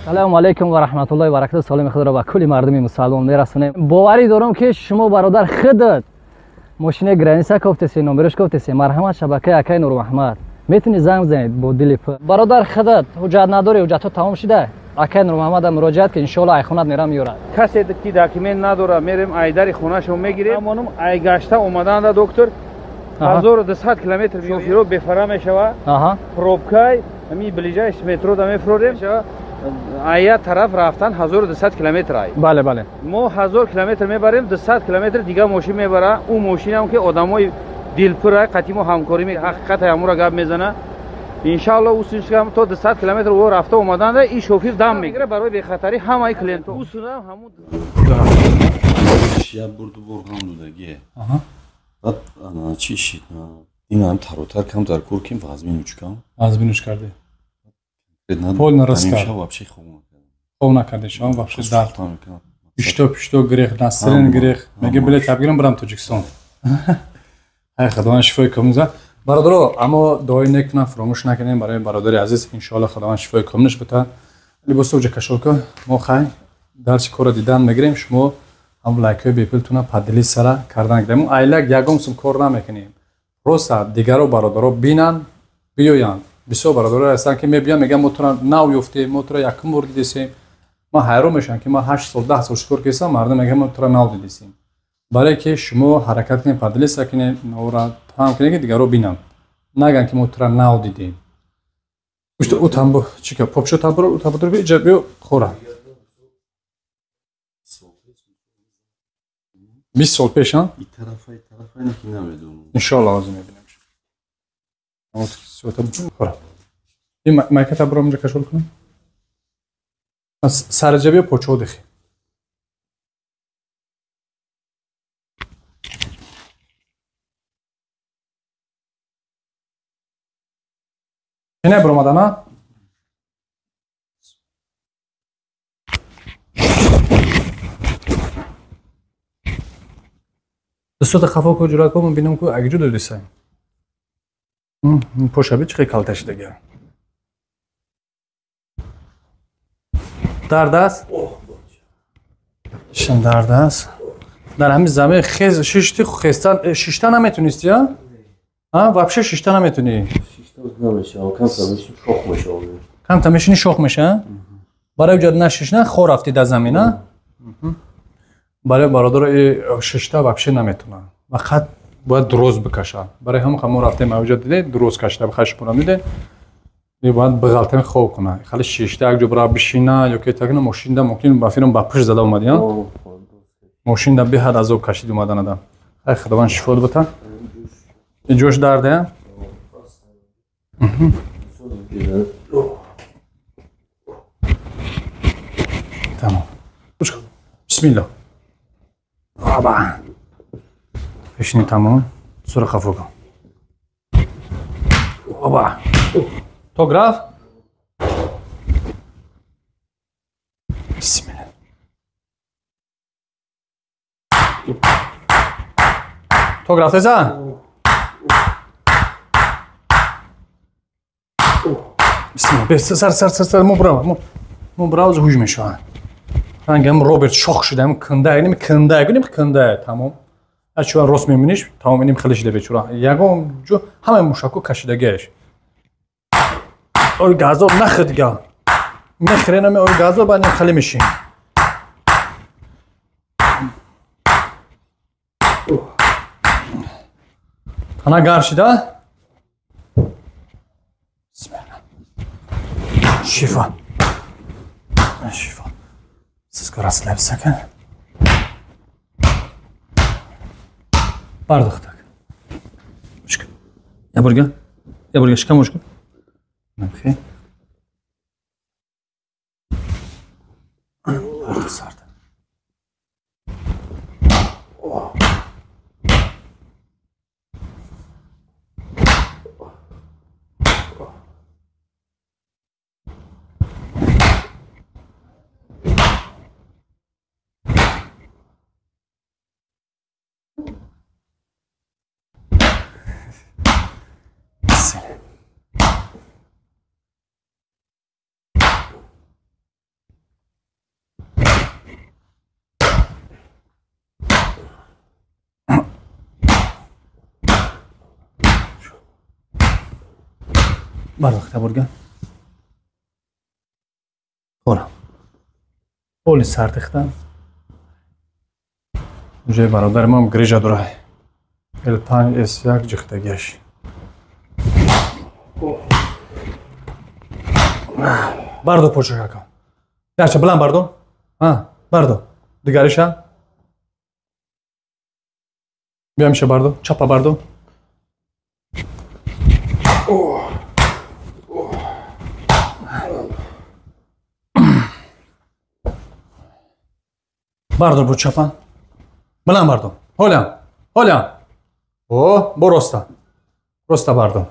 Салому алейкум ва раҳматуллоҳи ва баракатуҳ. Саломи худро ба кулли мардуми мусалмон мерасонем. Боварӣ дорам, ки шумо бародар худат мошинаи граница кофтесе, номерош кофтесе. Марҳамат, шабакаи акаи Нурмуҳаммад. Метавонӣ занг бизанед бо дили пур. Бародар худат ҳуҷҷат надорӣ, ҳуҷҷатҳо тамом шуда. Акаи Нурмуҳаммада муроҷиат ки иншоаллоҳ айхонат мерам меёрад. Касе ки документ надора, мерем айдари хонашо мегирем. Амонум айгашта омаданда доктор 1200 километр шофиро бефара мешава. Пробкай ҳамин ближайший метро да мефурорем. Ая тараф рафтан 1200 километр ай. Бале, бале. Мо 1000 километр мебарем, 200 километр дига мошин мебара. Ӯ мошинам ки одамои дилпур ай, қатъи мо ҳамкорӣ ҳақиқат ҳамура гап мезана. Иншааллоҳ усуншам то 200 километр ӯ рафта омаданда и шофир дам мегира барои бехатарӣ ҳамаи клиентҳо. Усунам ҳамун я бурду бурғам дудаги. Баъд ана чӣ шид? Инам таротар кам дар кор ким вазминучкам. Вазминуч кардӣ. Полно раскар. Вообще хоб накардам. Хоб накардӣ, шумо вообще дард. Пишто пишто грех, насрин грех. Меге билет абгирам барам Тоҷикистон. Ай Худованд шифои комил за. Бародаро, аммо дуои нек кунам, фаромӯш накунем барои бародари азиз. Иншоаллоҳ Худованд шифои комилаш бита. Либосо уҷа кашолка, мо хай дарси корро дидан мегирем, шумо ҳам лайкҳои бепултона поделиться кардан гирем. Мо айлак ягон сум кор намекунем. Просто дигаро бародаро бинанд, биёянд. Бисёр бародаро ҳастанд ки мебиёнд, мегӯянд мо туро нав ёфтем, мо туро якум бор дидесем. Ман ҳайрон мешавам ки ман 8 сол, 10 сол шукр кардам, мардум мегӯянд мо туро нав дидесем. Барое ки шумо ҳаракат кунед, поделиться кунед, навора таҳам кунед ки дигаро бинанд. Нагӯянд ки мо туро нав дидем. Ушто ӯ тамбу чӣ ка попшо тамбуро ӯ тамбуро иҷа биё хӯра. 20 сол пеш, а? И тарафа, и тарафа ина ки намедонам. Иншоаллоҳ ҳозир мебинем. Ин майка табро инҷа кашол кунам. Сараҷа биё почо дихи. Ине биромадана? Дӯстота хафо ку ҷура ку ман бинам ку агиҷо додисай. Пошаби чӣ калта шидага. Дард аст? Шин дард аст. Дар ҳамин замин хез шишти хестан шишта наметунисти, а? А, вообще шишта наметунӣ. Камта мешини шох меша? Барои ҷо нашишна хор рафти дар замин, а? Барои бародаро шишта вообще наметунад. Фақат бояд дуруст бикашад. Барои ҳам мо рафтем авҷо дидед, дуруст кашида бихашпурам дидед. Бояд бағалтан хоб кунад. Хали шишта як ҷо бира бишина ё ки такна мошинда мумкин ба фирм ба пушт зада омадӣ, а? Мошинда беҳад азоб кашид омадан адам. Хай Худованд шифо бита. Ин ҷош дарде, а? Тамом. Бисмиллоҳ. Аба. Пешини тамом. Сура хафо кун. Оба. То граф? Бисмиллоҳ. То граф теза? Бисмиллоҳ. Сар сар сар сар мо брав. Мо брав ҳуҷ мешавад. Рангам Роберт шох шуда, ҳам канда, ним канда, ним канда, тамом. Аз чуан рост мебиниш, тамом ним хеле шида бечура. Ягон ҷо ҳамаи мушако кашидагиаш. Ой газо нахӯ дига. Мехӯре нами ой газо баъд ним хеле мешин. Тана гарм шида? Бисмиллоҳ. Шифо. Шифо. Сизко расслабься кун. Бардохтак. Шикам. Я бурга. Я бурга шикам ошку. Намхи. Бардох сарда. Бардохта бурган. Хора. Поли сартихтан. Уже бародари мам грижа дора. L5 S1 ҷихтагиаш. Бардо почашака. Яча билан бардо. Ҳа, бардо. Дигариша. Биямиша бардо, чапа бардо. Бардор бу чапа. Билан бардо. Ҳолям. Ҳолям. О, бо роста. Роста бардо.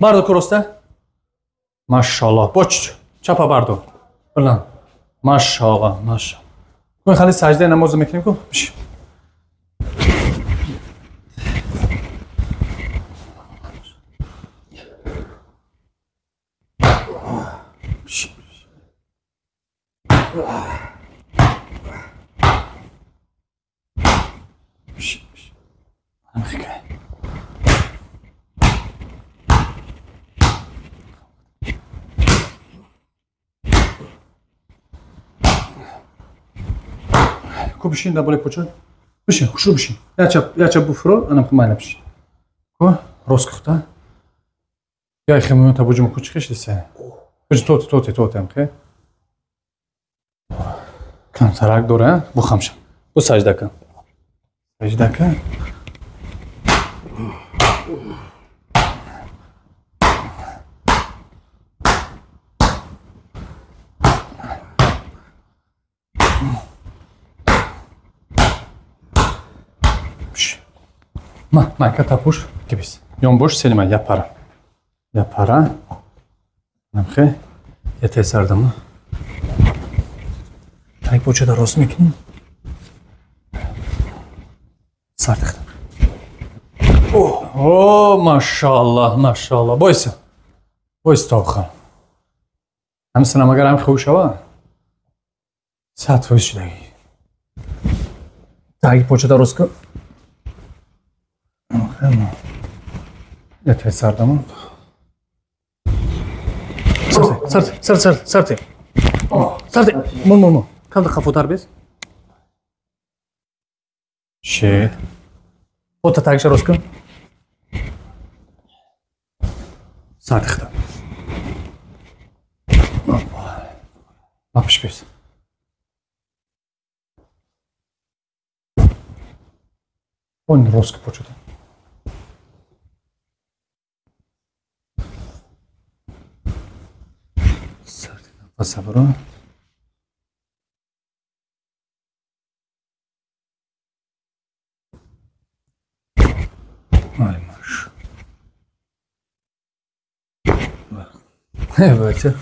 Бардо ку роста. Машаллоҳ. Боч чапа бардо. Билан. Машаллоҳ, машаллоҳ. Кун хали саҷдаи намозро мекунем ку? Бишин. Ку бишин дар болои поча. Бишин, хушрӯ бишин. Яча буфро, анам майна бишин. Ку рост кухта. Я хемон табуҷум ку чихиш дисе. Буҷ тоти тоти тоти ам хе. Камтарак дора, бу хамша. Бу саҷда кун. Саҷда кун. Ма, майка тапуш кибис. Ёнбош селима япара. Япара. Намхе. Ете сардама. Тай почада рост мекунем. Сардихта. О, машаллоҳ, машаллоҳ. Бойса. Бойс тобхан. Ҳамсинам агар ҳам хуб шава. 100% шудаги. Таги почада рост кун. Ете сардама. Сарте, сарте, сарте, сарте. Сарте. Мон, мон, мон. Камда хафотар бес. Шет. Ота тагиша рост кун. Сартихта. Мапиш бес. Он рост почута. Пасабро. Ай маш. Э, бача.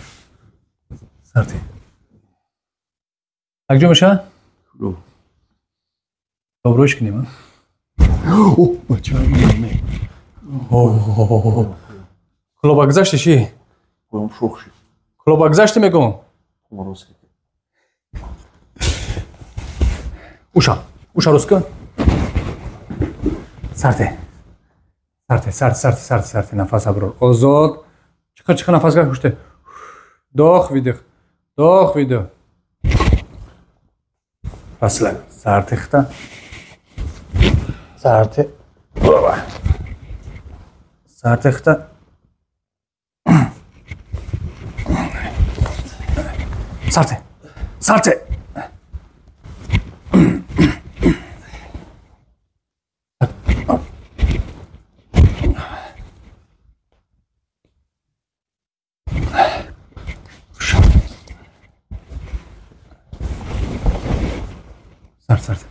Сарти. Акҷо меша? Ру. Доброш кунем, а? О, бача, не. О. Клоба гузашти ши? Кулом шох ши. Клоба гузашти мегӯм? Уша, уша рост кун. Сарте. Сарте, сарте, сарте, сарте, сарте, нафас аброр. Озод. Чиқа, чиқа нафас гар хуште. Дох, видих. Дох, видих. Расла. Сарте хта. Сарте. Сарте хта. Сарте. Сарте. Сарте, сарте.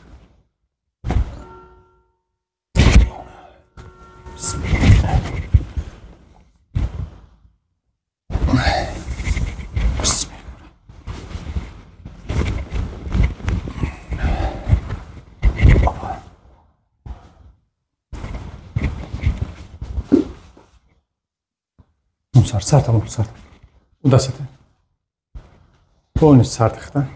Сар, сар, тамом, сар. Удасате. Полностью сартихта.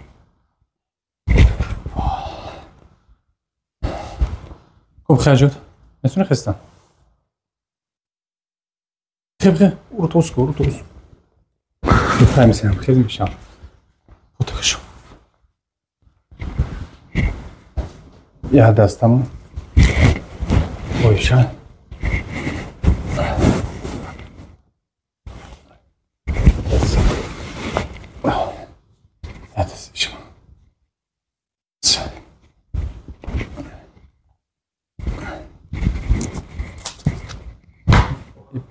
Хуб хаҷуд. Метуни хестан? Хеб, уртос ку, уртос. Бифаҳмисем, хез мешам. Фотохшо. Я дастамон. Ойша.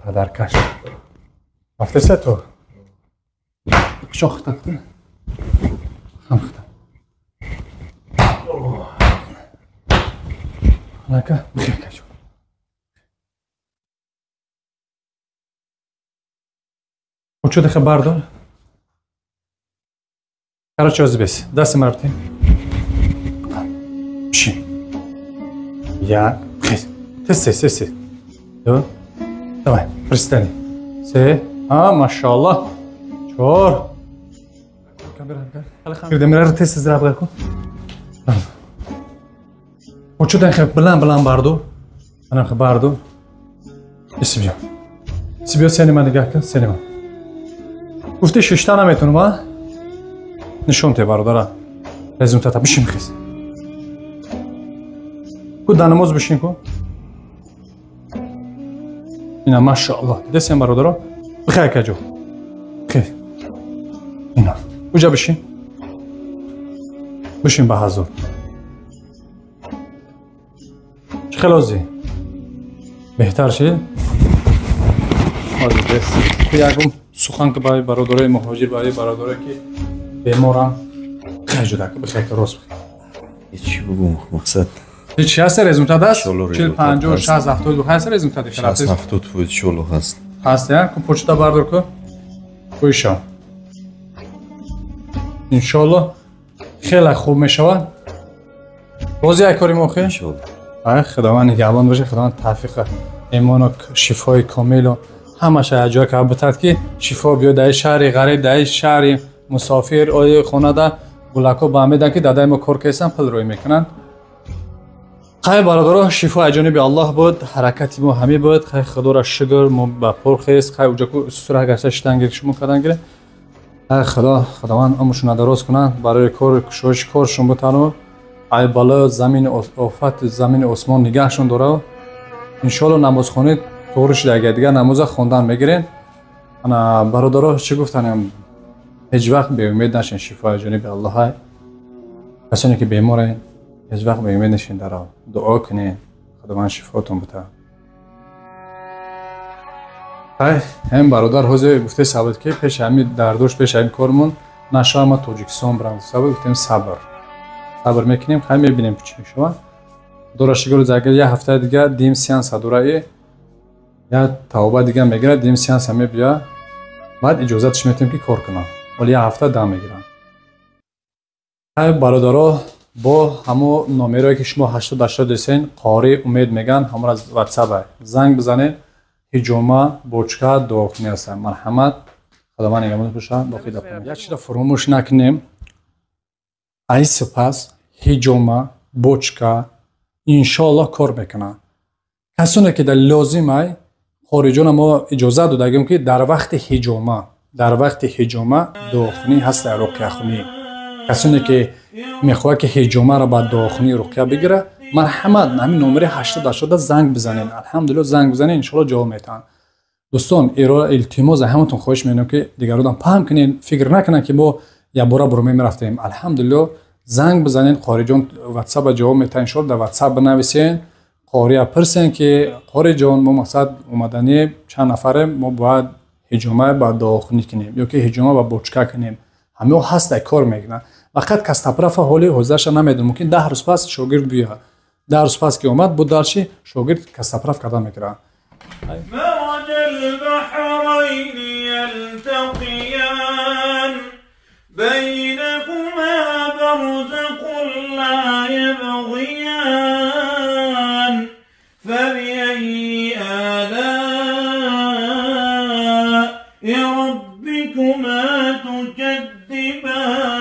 Падаркаш. Рафтеса ту? Кучо хта? Хам хта. Анака, бихекачу. Учу даха бардор. Короче, озбес. Даст марти. Пши. Я. Тес, тес, тес. Ду. Давай, пристани. Се. А, машаллах. Чор. Гирдемирар тез тез раб ку. Учудан хеб билан билан барду. Анам хеб барду. Исибё. Исибё сени ман нигоҳ кун, сени ман. Гуфти шишта наметунам, а? Нишон те бародара. Результата бишин хез. Ку да намоз бишин ку. Ина машааллоҳ. Дидесем бародаро? Бихай каҷо. Бихай. Ина. Уҷа бишин. Бишин ба ҳазур. Чӣ хел озӣ? Беҳтар шид? Озӣ бес. Ягум сухан ки барои бародарои муҳоҷир, барои бародарое ки беморам. Бихай ҷуда, бихай ки рост бихай. Чӣ бигӯм, мақсад? Ҳеч ҳаст результат аст? 40, 50, 60, 72 ҳаст результати? 60, 70% иншоаллоҳ ҳаст. Ҳаст, я? Ку почта бардор ку. Кӯиша. Иншоаллоҳ хеле хуб мешавад. Боз як кори мо хе? Иншоаллоҳ. Ай Худованд нигаҳбон боше, Худованд тавфиқ, имону шифои комилу ҳамаша як ҷой карда бутад ки шифо биёд дар шаҳри ғариб, дар шаҳри мусофир, ои хонада гулако ба медан ки дадаи мо кор карданд, пул рӯй мекунанд. Хай бародаро, шифо аз ҷониби Аллоҳ буд, ҳаракати мо ҳамин буд. Хай Худоро шукр, мо ба пур хест. Хай уҷа ку сура гашта шитан гир шумо кардан гире. Хай Худо, Худованд умршона дароз кунад, барои кор кушоиши коршон бутану ай бало замини офат, замини осмон нигаҳшон дора. Иншоаллоҳ намозхонӣ туғри шуда, агар дигар намоза хондан мегирен. Ана бародаро, чӣ гуфтанем? Ҳеҷ вақт беумед нашин, шифо аз ҷониби Аллоҳ. Касоне ки беморен, ҳеҷ вақт беумед нашин, даро дуо кунед, Худованд шифотон бутад. Хай, ҳам бародар ҳозир гуфте сабр ки пеш ҳами дардош, пеш ҳами кормон наша ма Тоҷикистон барам. Сабр гуфтем, сабр. Сабр мекунем, хай мебинем чӣ мешавад. Худоро шукр, агар як ҳафта дигар дим сеанс дораи, як тавба дигар мегирад, дим сеанс мебия, баъд иҷозатш метем ки кор кунам. Вале як ҳафта дам мегирам. Хай бародаро, бо ҳамо номерое ки шумо 80 десен, қори умед меган, ҳаморо аз WhatsApp занг бизанед. Ҳиҷома, бочка, дуохунӣ ҳастанд. Марҳамат, Худованд нигаҳбон бошад. Боқӣ дапонем. Як чизро фаромӯш накунем. Ай сипас ҳиҷома, бочка иншоаллоҳ кор мекунад. Касоне ки дар лозим ай, хориҷона мо иҷозат додагем ки дар вақти ҳиҷома, дар вақти ҳиҷома дуохунӣ ҳаст, руқияхунӣ. Касоне ки мехоҳад ки ҳиҷомаро ба дуохунӣ руқия бигирад, марҳамат, ҳамин номери 80 занг бизанед. Алҳамдулиллоҳ занг бизанед, иншоаллоҳ ҷавоб метаҳанд. Дӯстон, илтимос аз ҳаматон хоҳиш мекунем ки дигародам паҳм кунед, фикр накунанд ки мо якбора буруме мерафтем. Алҳамдулиллоҳ занг бизанед, қориҷон WhatsApp ҷавоб метаҳанд, иншоаллоҳ дар WhatsApp бинависед, қория пурсен ки қориҷон, мо мақсад омаданӣ чанд нафарем, мо бояд ҳиҷома ба дуохунӣ кунем ё ки ҳиҷома ба бочка кунем. Ҳамао ҳаст, кор мекунанд. Фақат кастапрафа ҳоли ҳозираша намедонам, мумкин 10 рӯз пас шогирд биёяд. 10 рӯз пас ки омад, буд дарши шогирд кастапраф карда мекунад. بينهما برزق لا يبغيان فبأي آلاء ربكما تكذبان.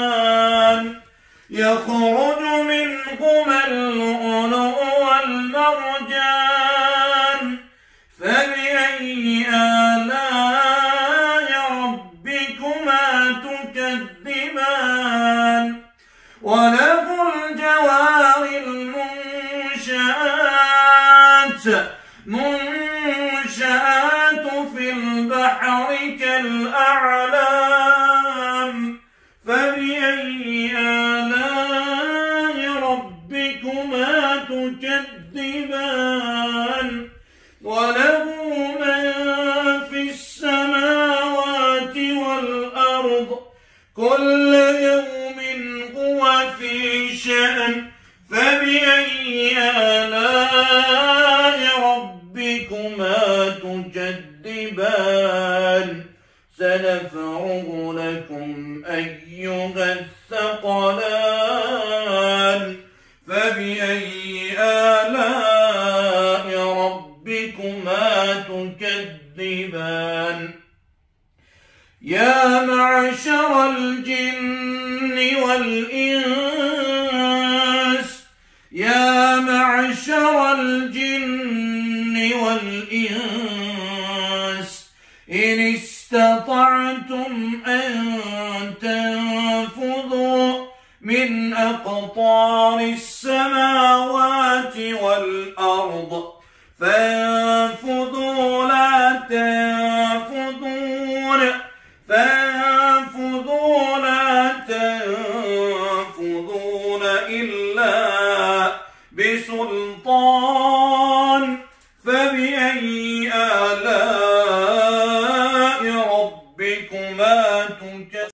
المنشآت في البحر كالأعلام فبأي آلاء ربكما تكذبان وله من في السماوات والأرض كل يوم هو في شأن فبأي آلاء ربكما تكذبان سنفرغ لكم أيها الثقلان فبأي آلاء ربكما تكذبان يا معشر الجن والإنس يا معشر الجن والإنس إن استطعتم أن تنفذوا من أقطار السماوات والأرض فانفذوا لا تنفذون فانفذوا لا تنفذون إلا بسلطان فبأي آلاء ربكما تكذبان.